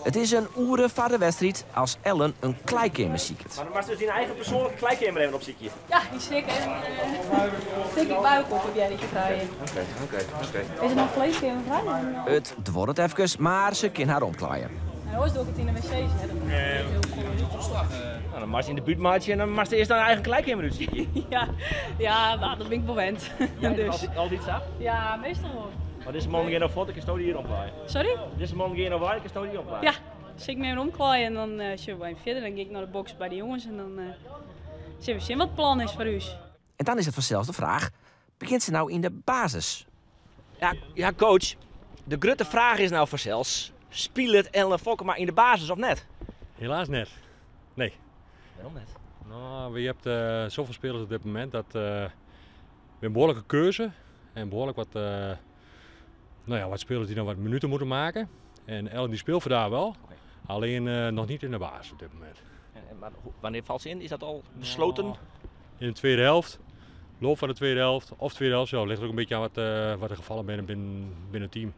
It is in oere foar de wedstriid as Ellen in klaaikeamer siket. Mar dan moatst dus dyn eigen persoanlike klaaikeamer even opsykje. Ja, dy sil ik even sil ik by elkoar probearje te krijen. Oké, oké, oké. Is der noch kleedkeamer frij? It duorret efkes, mar se kin har omklaaie. En oars doch ik it yn de wc's, hè. Dat is hiel folle út. No, dan moatst yn de bút meitsje en dan moatst earst dyn eigen klaaikeamer útsykje. Ja, ja, no, dat bin ik wol wend. Ja, is dat Dus. altyd, altyd sa? Ja, meastal wol. Mar dizze mannen gean no fuort, dan kinsto dy hjir omklaaie. Sorry? Dizze mannen gean no wei, dan kinsto dy omklaaie. Ja, sil ik my even omklaaie en dan sjogge we even fierder. Dan gean ik nei de boks by de jonges en dan sille we sjen wat it plan is foar ús. En dan is it fansels de fraach, begjint se no yn de basis? Ja, ja coach, de grutte fraach is no fansels, spilet Ellen Fokkema yn de basis of net? Helaas net. Nee. Wêrom net? No, we hebt uh, zoveel spelers op dit moment dat uh, we een behoorlijke keuze en behoorlijk wat, uh, nou ja, wat spelers die nog wat minuten moeten maken. En Ellen die speelt vandaag wel, Oké. alleen uh, nog niet in de basis op dit moment. En, maar wannear falt se yn? Is dat al besletten? Nou, in de tweede helft, loop van de tweede helft of tweede helft zelf. Ligt er ook een beetje aan wat, wat de gevallen binnen, binnen, binnen het team.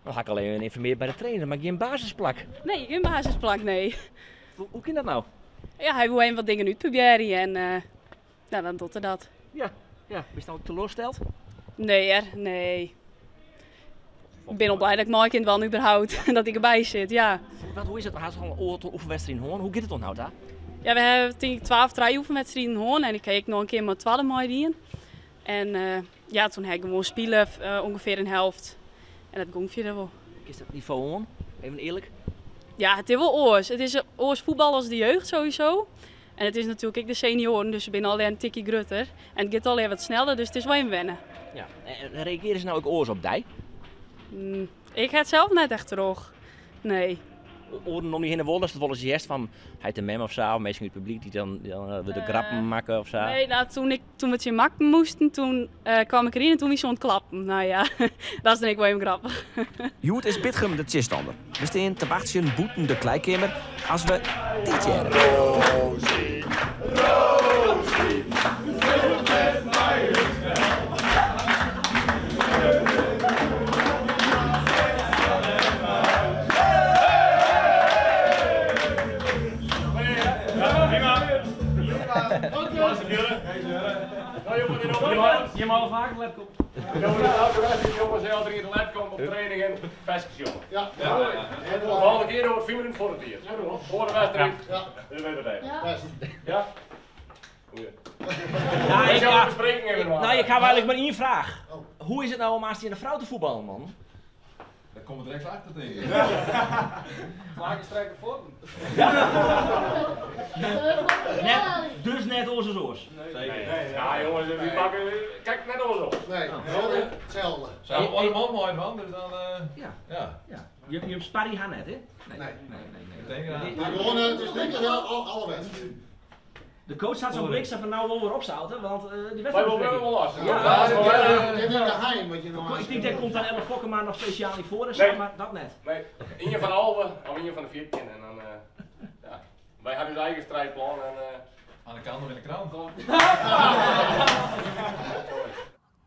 Dan ha ik al even ynformearre by de trainer, mar gjin basisplak. Nee, gjin basisplak, nee. Hoe kin dat no? Ja, hy woe even wat dingen útprobearje en uh, nou, dan docht er dat. Ja, ja. Bist no teloarsteld? Nee, hear, nee. Ik bin al blij dat ik mei kin dwaan überhaupt, dat ik derby sit, ja. Want hoe is it? Hast al in oantal oefenwedstriden hân. Hoe giet it oant no ta? Ja, we hawwe tink ik twa of trije oefenwedstriden hân en ik ha ek noch in kear mei it twadde meidien. En uh, ja, toen ha ik gewoan spile, uh, ûngefear in helte. En dat gong fierder wol. Kinst dat nivo oan? Even earlik. Ja, it is wol oars. It is oars fuotbal as de jeugd sowieso. En it is natuerlik ek de senioaren, dus se binne allegear in tikje grutter. En it giet allegear wat sneller, dus it is wol even wenne. Ja. En reagearje se no ek oars op dy? Ik ha it sels net echt troch. Nee. Oaren om dy hinne wol, datst it wolris hearst fan heit en mem of sa, of minsken út it publyk dy't dan, dan wurde grappen makke of sa. Nee, no, toen, ik, toen we tsjin Makkum moasten, toen kaam ik deryn en toen wie se oan it klappen. No ja, dat is dan ek wol even grappich. Hjoed is Bitgum de tsjinstanner. We stean te wachtsjen bûten de klaaikeamer as we dit hearre. Rosie, Rosie, met my Je mag vaak laptop. Elke wedstrijd jongens, elke keer de laptop op training en ferskes jongen. Ja. De volgende kear oer 5 minuten foar it tiid. Foar de wedstriid. Ja. Dus wit it even. Ja? Goeie. Ja, ik, ja. bespreking even Nou, ik ha eigenlik mar ien fraach. Hoe is it no om aanst tsjin de frou te fuotballen, man? Dêr komme we direkt achter, tink ik. Twa kear strekke fuotten. Net, dus net oars as oars. Nee. Ja, jongens, we pakken. Kijk, net oars op. Nee, itselde. Se hawwe oare man mei dus dan. Ja. Ja. Ja. Je sparje har net, hè? Nee. Nee, nee, nee. Nee. Maar gewoan, it is lyk as alle wedstriden. De coach hat zo'n blik sa fan no wol wer opzouten, want die Wij wedstrijd willen wel los. Ja. Dit is geheim wat je nou Ik tink dêr komt dan Ellen Fokkema noch spesjaal yn foar en sa, Nee. mar dat net. Nee, ien fan de 11 of ien fan de 14 en dan, ja. Wy hawwe ús eigen strijdplan en Aan de kant of in de krant.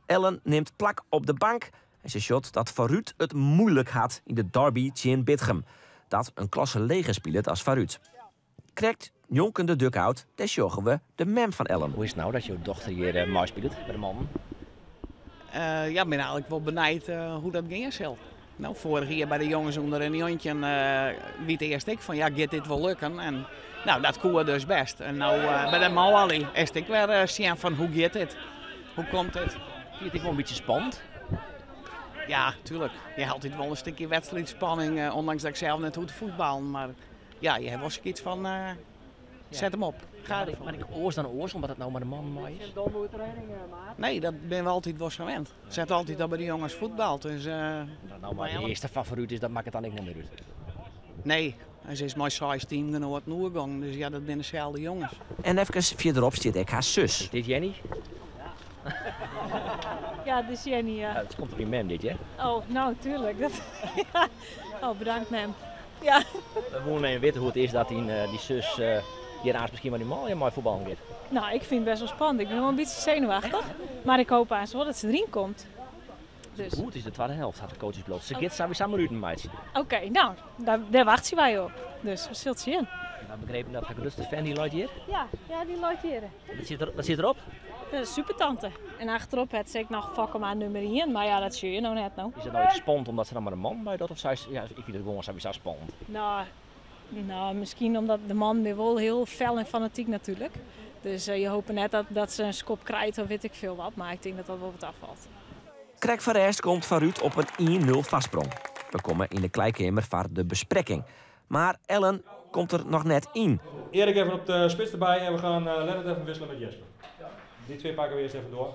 Ellen nimt plak op de bank en se sjocht dat Foarút it muoilik hat yn de derby tsjin Bitgum. Dat in klasse leger spilet as Foarút. Krekt njonken de dugout, dêr sjogge we de mem fan Ellen. Hoe is it no dat jo dochter hjir meispilet by de mannen? Ja, ik bin eigenlik wol benijd hoe't dat gean sil. No, foarich jier by de jonges ûnder de 19 wie it earst ek fan ja, giet dit wol lukken? En no, dat koe dus bêst. En no by de manlju is it ek wer sjen fan hoe giet dit? Hoe komt dit? Fyn je it ek wol in bytsje spannend? Ja, tuerlik. Je ha altyd wol in stikje wedstriidspanning, ondanks dat ik sels net hoech te fuotballen. Mar ja, je ha wol sokyts fan set him op. Ga derfoar. Mar ek oars dan oars, omdat it no mei de mannen mei is? Nee, dat binne we altyd wol sa wend. Set altyd al by de jonges fuotbal. Dus, No, mar de earste fan Foarút is, dat makket dan ek net mear út. Nee, se is mei seis teamgenoaten oergongen, dus ja, dat binne deselde jonges. En efkes fierderop stiet ek har sus. Is dit Jenny? Ja, dit is Jenny, ja. Ja, it komt op je mem dit, hè? Oh, no, tuerlik. Dat, ja. Oh, bedankt mem. Ja. We woene even witte hoe't it is dat dyn dy sus hjir aanst miskien mei dy manlju mei fuotballen giet. No, ik fyn it bêst wol spannend. Ik bin wol in bytsje senuwachtich. Mar ik hoopje aanst wol dat se deryn komt. Dus. Goed is de tweede helft, had de coaches beloofd. Ze gaat sowieso minuten meitsje. Oké, nou, daar wachten wij op. Dus we zullen het zien. Ik heb begrepen dat haar de fan die loopt hier. Ja, ja, die loopt hier. Wat zit erop? Dat is supertante. En achterop het ze ik nog Fokkema nummer 1, maar ja, dat zie je nou net nou. Is dat nou iets spannend omdat ze dan maar een man bij dat? Of zij, ja, ik vind het gewoon sowieso spannend. Nou, misschien omdat de man weer wel heel fel en fanatiek natuurlijk. Dus je hoopt net dat ze een skop krijgt of weet ik veel wat. Maar ik denk dat dat wel wat afvalt. Krek van rest komt van Ruud op een 1-0 vastsprong. We komen in de kleikamer voor de bespreking. Maar Ellen komt er nog net in. Erik even op de spits erbij en we gaan Lennart even wisselen met Jesper. Die twee pakken we eerst even door.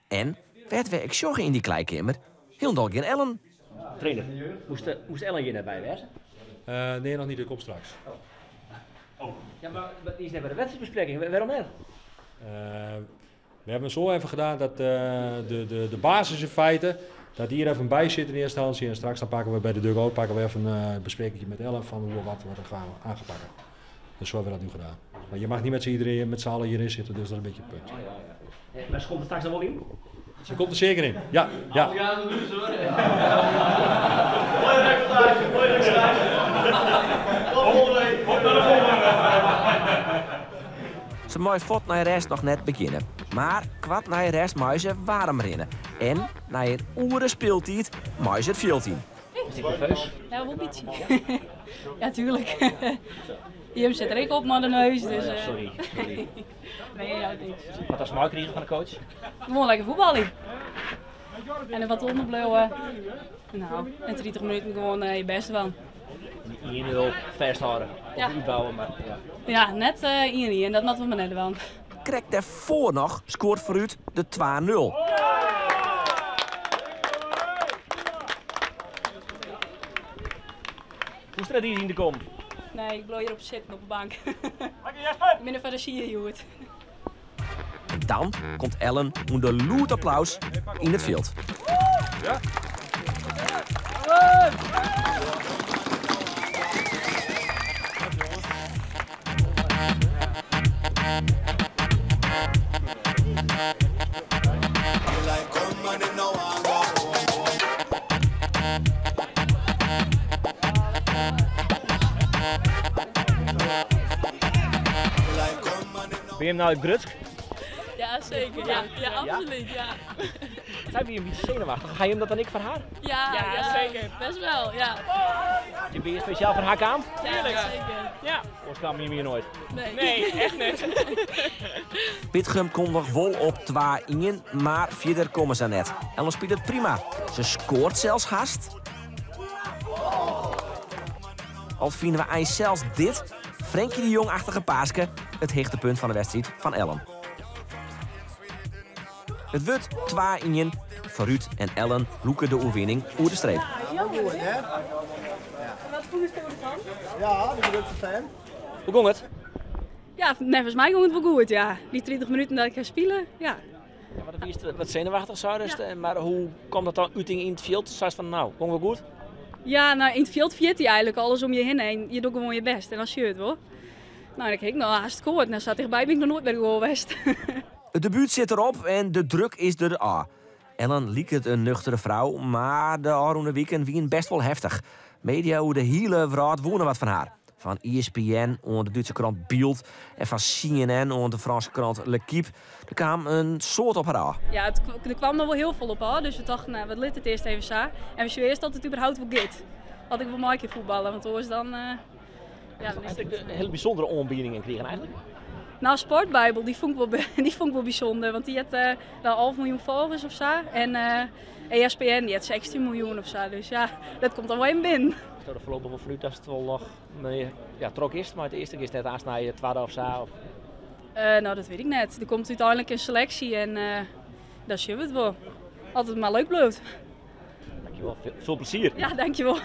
En werd we ik zorgen in die kleikamer? Heel geen Ellen. Trainer, moest Ellen hier net bij wezen? Nee, nog niet. Dat komt straks. Oh. Ja, maar die is net bij de wedstrijdbespreking. Waarom net? We hebben zo even gedaan dat de basis in feite, dat die hier even bij zit in eerste instantie. En straks dan pakken we bij de dugout pakken we even een besprekingje met Ellen van hoe wat we gaan aangepakt. Dus zo hebben we dat nu gedaan. Maar je mag niet met z'n iedereen met z'n allen hierin zitten, dus dat is een beetje het punt. Oh, ja, ja. Maar ze komt er straks dan wel in? Ze komt er zeker in, ja. Ja. We gaan de nieuws hoor. Mooie reportage, mooie reportage. Tot volgende week. Op naar de volgende. Ze mooi fot naar de rest nog net beginnen. Maar kwart naar de rest mag ze warm rennen. En na een oeren speeltijd mag ze het veld in. Is dit nerveus? Ja, wel een beetje. Ja, tuurlijk. Jim zit er ook op maar de neus. Dus, oh ja, sorry, sorry. Nee, ja, niks. Wat was de van de coach? Gewoon lekker voetballen. En er wat onderbleeuwen. Nou, in 30 minuten gewoon je best van. 1-0 vasthouden. Of Ja. uitbouwen, maar ja. Ja, net 1-1 en dat moeten we maar net wel. Krek daarvoor nog scoort vooruit de 2-0. Hoe is dat hier in de kom? Nee, ik blijf hier op zitten op de bank. Ik ben er van de sier, joh. En dan komt Ellen onder luid applaus in het veld. Ja. Ben je hem nou grutsk? Ja, zeker. Ja, ja, absoluut. Ja. Zijn we hier een beetje zenuwachtig? Ga je hem dat dan ik voor haar? Ja, ja, zeker. Best wel, ja. Je ben je speciaal voor haar kamer? Tuurlijk. Ja, zeker. Ja. Of kwam je hier nooit? Nee. Nee, echt niet. Bitgum komt nog vol op 2-1, maar verder komen ze net. Ellen speelt het prima. Ze scoort zelfs haast. Al vinden we eigenlijk zelfs dit, Frenkie de Jong-achtige paaske, het hichtepunt van de wedstrijd van Ellen. Het wordt 2-1. Voor Ruud en Ellen loeken de oerwinning oer de streep. Ja, goed, hè? Wat voel je ervan? Ja, de grootste fan. Hoe ging het? Ja, nee, volgens mij ging het wel goed, ja. Die 30 minuten dat ik ga spelen, ja. Ja, maar dat is wat zenuwachtig zou dus, ja. Maar hoe kwam dat dan uiting in het veld? Zei ze van, nou, ging wel goed? Ja, nou, in het veld viert hij eigenlijk alles om je heen en je doet gewoon je best en dan zie je het wel. Nou, dan kijk ik, nou, haast scoort. Nou, staat dichtbij, ben ik nog nooit bij de goal geweest. Het debuut zit erop en de druk is er af. Ellen liep het een nuchtere vrouw, maar de afgelopen weekend wien best wel heftig. Media hoe de hele wereld wonen wat van haar. Van ESPN onder de Duitse krant Bild en van CNN onder de Franse krant L'Equipe. Er kwam een soort op haar af. Ja, er kwam nog wel heel veel op haar, dus we dachten, nou, wat ligt het eerst even zo. En we zullen eerst dat het überhaupt wel gaat. Had ik wel maar een keer voetballen, want anders dan... ja, dan is het een hele bijzondere aanbieding kregen eigenlijk. Nou, Sportbijbel, die vond ik wel, die vond ik wel bijzonder, want die had wel half miljoen volgers of zo. En ESPN, die had 16 miljoen of zo, dus ja, dat komt dan wel in binnen. Is er voorlopig wel vanuit dat het wel nog ja, trok is, maar het eerste keer is net aansnijden, tweede of zo? Of... Nou, dat weet ik net. Er komt uiteindelijk een selectie en daar zien we het wel. Altijd maar leuk blijft. Dankjewel, veel plezier. Ja, dankjewel.